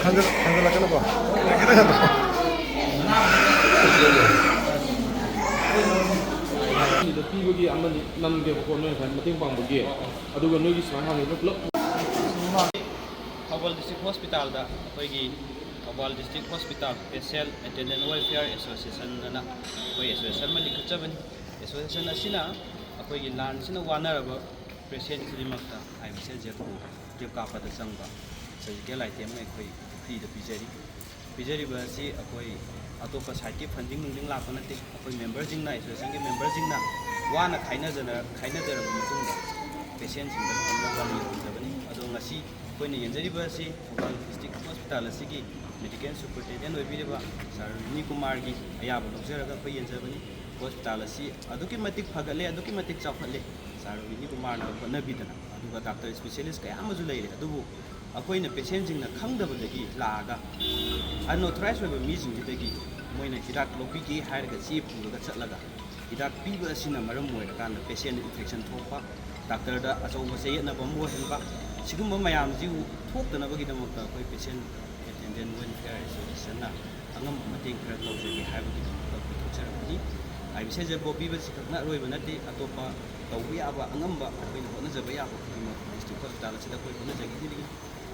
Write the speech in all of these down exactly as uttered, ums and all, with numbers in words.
ꯈꯟꯖꯜ-, ꯈꯟꯖꯜꯂꯛꯀꯅꯨꯀꯣ꯫ ꯈꯤꯇꯪ ꯈꯟꯖꯜꯂꯛꯑꯣ꯫ ꯄꯤꯕꯒꯤ ꯑꯃꯅꯤ ꯅꯝꯒꯦꯕꯀꯣ, ꯅꯣꯏ ꯉꯁꯥꯏ ꯃꯇꯦꯡ ꯄꯥꯡꯕꯒꯤ꯫ ꯑꯗꯨꯒ ꯅꯣꯏꯒꯤ ꯁꯨꯃꯥꯏꯅ ꯍꯥꯡꯉꯤꯗꯨꯅ ꯄꯨꯂꯞ꯫ ꯊꯧꯕꯥꯜ ꯗꯤꯁꯇ꯭ꯔꯤꯛ ꯍꯣꯁꯄꯤꯇꯥꯜꯗ ꯑꯩꯈꯣꯏꯒꯤ Thoubal district hospital patient attendant welfare association ꯑꯅ ꯑꯩꯈꯣꯏ ꯑꯦꯁꯣꯁꯤꯌꯦꯁꯟ ꯑꯃ ꯂꯤꯡꯈꯠꯆꯕꯅꯤ꯫ ꯑꯦꯁꯣꯁꯤꯌꯦꯁꯟ ꯑꯁꯤꯅ ꯑꯩꯈꯣꯏꯒꯤ ꯂꯥꯟꯁꯤꯅ ꯋꯥꯅꯔꯕ ꯄꯦꯁꯦꯟ ꯈꯨꯗꯤꯡꯃꯛꯇ ꯑꯥꯏ ꯕꯤ ꯁꯤ ꯑꯦꯁ ꯖꯦꯞꯄꯨ ꯖꯦꯞ ꯀꯥꯞꯄꯗ ꯆꯪꯕ ꯁꯔꯖꯤꯀꯦꯜ ꯑꯥꯏꯇꯦꯝ ꯑꯩꯈꯣꯏ ꯐ꯭ꯔꯤꯗ ꯄꯤꯖꯔꯤ꯫ ꯄꯤꯖꯔꯤꯕ ꯑꯁꯤ ꯑꯩꯈꯣꯏ ꯑꯇꯣꯞꯄ ꯁꯥꯏꯠꯀꯤ ꯐꯟꯗꯤꯡ ꯅꯨꯡꯗꯤꯡ ꯂꯥꯛꯄ ꯅꯠꯇꯦ꯫ ꯑꯩꯈꯣꯏ ꯃꯦꯝꯕꯔꯁꯤꯡꯅ, ꯑꯦꯁꯣꯁꯤꯌꯦꯁꯟꯒꯤ ꯃꯦꯝꯕꯔꯁꯤꯡꯅ ꯋꯥꯅ ꯈꯥꯏꯅꯖꯅ-, ꯈꯥꯏꯅꯖꯔꯕ ꯃꯇꯨꯡꯗ ꯄꯦꯁꯦꯟꯁꯤꯡꯗ ꯐꯪꯅꯕ ꯌꯦꯡꯖꯕꯅꯤ꯫ ꯑꯗꯣ ꯉꯁꯤ ꯑꯩꯈꯣꯏꯅ ꯌꯦꯡꯖꯔꯤꯕ ꯑꯁꯤ ꯊꯧꯕꯥꯜ ꯗꯤꯁꯇ꯭ꯔꯤꯛ ꯍꯣꯁꯄꯤꯇꯥꯜ ꯑꯁꯤꯒꯤ ꯃꯦꯗꯤꯀꯦꯜ ꯁꯨꯄꯔꯤꯟꯇꯦꯟꯗꯦꯟ ꯑꯣꯏꯕꯤꯔꯤꯕ ꯁꯥꯔ ꯔꯣꯍꯤꯅꯤ ꯀꯨꯃꯥꯔꯒꯤ ꯑꯌꯥꯕ ꯂꯧꯖꯔꯒ ꯑꯩꯈꯣꯏ ꯌꯦꯡꯖꯕꯅꯤ꯫ ꯍꯣꯁꯄꯤꯇꯥꯜ ꯑꯁꯤ ꯑꯗꯨꯛꯀꯤ ꯃꯇꯤꯛ ꯐꯒꯠꯂꯦ, ꯑꯗꯨꯛꯀꯤ ꯃꯇꯤꯛ ꯆꯥꯎꯈꯠꯂꯦ꯫ ꯁꯥꯔ ꯔꯣꯍꯤꯅꯤ ꯀꯨꯃꯥꯔꯅ ꯍꯣꯠꯅꯕꯤꯗꯅ, ꯑꯗꯨꯒ ꯗꯥꯛꯇꯔ ꯏꯁꯄꯤꯁꯦꯂꯤꯁ ꯀꯌꯥ ꯑꯃꯁꯨ ꯂꯩꯔꯦ, ꯑꯗꯨꯕꯨ ꯑꯩꯈꯣꯏꯅ ꯄꯦꯁꯦꯟꯁꯤꯡꯅ ꯈꯪꯗꯕꯗꯒꯤ ꯂꯥꯛꯑꯒ, ꯑꯟꯑꯣꯊꯣꯔꯥꯏꯁ ꯑꯣꯏꯕ ꯃꯤꯁꯤꯡꯁꯤꯗꯒꯤ ꯃꯣꯏꯅ ꯍꯤꯗꯥꯛ ꯂꯧꯕꯤꯒꯦ ꯍꯥꯏꯔꯒ ꯆꯦ ꯄꯨꯔꯒ ꯆꯠꯂꯒ ꯍꯤꯗꯥꯛ ꯄꯤꯕ ꯑꯁꯤꯅ ꯃꯔꯝ ꯑꯣꯏꯔꯀꯥꯟꯗ ꯄꯦꯁꯦꯟꯗ ꯏꯟꯐꯦꯛꯁꯟ ꯊꯣꯛꯄ, ꯗꯥꯛꯇꯔꯗ ꯑꯆꯧꯕ ꯆꯌꯦꯠꯅꯕ ꯑꯃ ꯑꯣꯏꯍꯟꯕ, ꯁꯤꯒꯨꯝꯕ ꯃꯌꯥꯝꯁꯤꯕꯨ ꯊꯣꯛꯇꯅꯕꯒꯤꯗꯃꯛꯇ ꯑꯩꯈꯣꯏ ꯄꯦꯁꯦꯟ ꯑꯦꯇꯦꯟꯗꯦꯟ ꯋꯦꯜꯐꯤꯌꯔ ꯑꯦꯁꯣꯁꯤꯌꯦꯁꯟꯅ ꯑꯉꯝꯕ ꯃꯇꯦꯡ ꯈꯔ ꯇꯧꯖꯒꯦ ꯍꯥꯏꯕꯒꯤꯗꯃꯛꯇ ꯑꯩꯈꯣꯏ ꯊꯣꯛꯆꯔꯛꯄꯅꯤ꯫ ꯑꯥꯏ ꯕꯤ ꯁꯤ ꯑꯦꯁ ꯖꯦꯞ ꯄꯤꯕꯁꯤ ꯈꯛꯅ ꯑꯔꯣꯏꯕ ꯅꯠꯇꯦ, ꯑꯇꯣꯞꯄ ꯇꯧꯕ ꯌꯥꯕ ꯑꯉꯝꯕ ꯑꯩꯈꯣꯏꯅ ꯍꯣꯠꯅꯖꯕ ꯌꯥꯕ ꯈꯨꯗꯤꯡꯃꯛ ꯗꯤꯁꯇ꯭ꯔꯤꯛ ꯍꯣꯁꯄꯤꯇꯥꯜ ꯑꯁꯤꯗ ꯑꯩꯈꯣꯏ ꯍꯣꯠꯅꯖꯈꯤꯒꯅꯤ꯫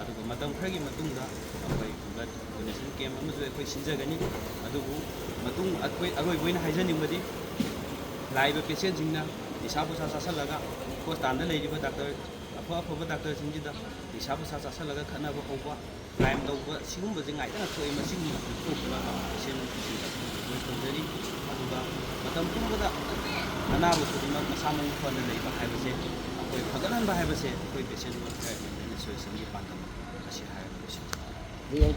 ꯑꯗꯨꯒ ꯃꯇꯝ ꯈꯔꯒꯤ ꯃꯇꯨꯡꯗ ꯑꯩꯈꯣꯏ ꯕ꯭ꯂꯗ ꯗꯣꯅꯦꯁꯟ ꯀꯦꯝ ꯑꯃꯁꯨ ꯑꯩꯈꯣꯏ ꯁꯤꯟꯖꯒꯅꯤ꯫ ꯑꯗꯨꯕꯨ ꯃꯇꯨꯡ ꯑꯩꯈꯣꯏ ꯑꯔꯣꯏꯕ ꯑꯣꯏꯅ ꯍꯥꯏꯖꯅꯤꯡꯕꯗꯤ, ꯂꯥꯛꯏꯕ ꯄꯦꯁꯦꯟꯁꯤꯡꯅ ꯅꯤꯁꯥ ꯄꯨꯁꯥ ꯆꯥꯁꯤꯜꯂꯒ ꯍꯣꯁꯄꯤꯇꯥꯜꯗ ꯂꯩꯔꯤꯕ ꯗꯥꯛꯇꯔ, ꯑꯐ ꯑꯐꯕ ꯗꯥꯛꯇꯔꯁꯤꯡꯁꯤꯗ ꯅꯤꯁꯥ ꯄꯨꯁꯥ ꯆꯥꯁꯤꯜꯂꯒ ꯈꯠꯅꯕ ꯍꯧꯕ, ꯀ꯭ꯔꯥꯏꯝ ꯇꯧꯕ, ꯁꯤꯒꯨꯝꯕꯁꯦ ꯉꯥꯏꯇꯅ ꯊꯣꯛꯑꯦ꯫ ꯃꯁꯤꯒꯨꯝꯕ ꯊꯣꯛꯇꯅꯕ ꯄꯦꯁꯦꯟꯁꯤꯡꯗ ꯑꯩꯈꯣꯏ ꯇꯧꯖꯔꯤ꯫ ꯑꯗꯨꯒ ꯃꯇꯝ ꯄꯨꯝꯕꯗ ꯑꯅꯥꯕ ꯈꯨꯗꯤꯡꯃꯛ ꯃꯁꯥ ꯃꯎ ꯐꯅ ꯂꯩꯕ ꯍꯥꯏꯕꯁꯦ, ꯑꯩꯈꯣꯏ ꯐꯒꯠꯍꯟꯕ ꯍꯥꯏꯕꯁꯦ ꯑꯩꯈꯣꯏ ꯄꯦꯁꯦꯟ ꯋꯦꯜꯐꯤꯌꯔ ꯑꯦꯁꯣꯁꯤꯌꯦꯁꯟꯒꯤ ꯄꯥꯟꯗꯝ ꯑꯁꯤ ꯍꯥꯏꯔꯒ ꯂꯣꯏꯁꯤꯟꯖꯔꯤ꯫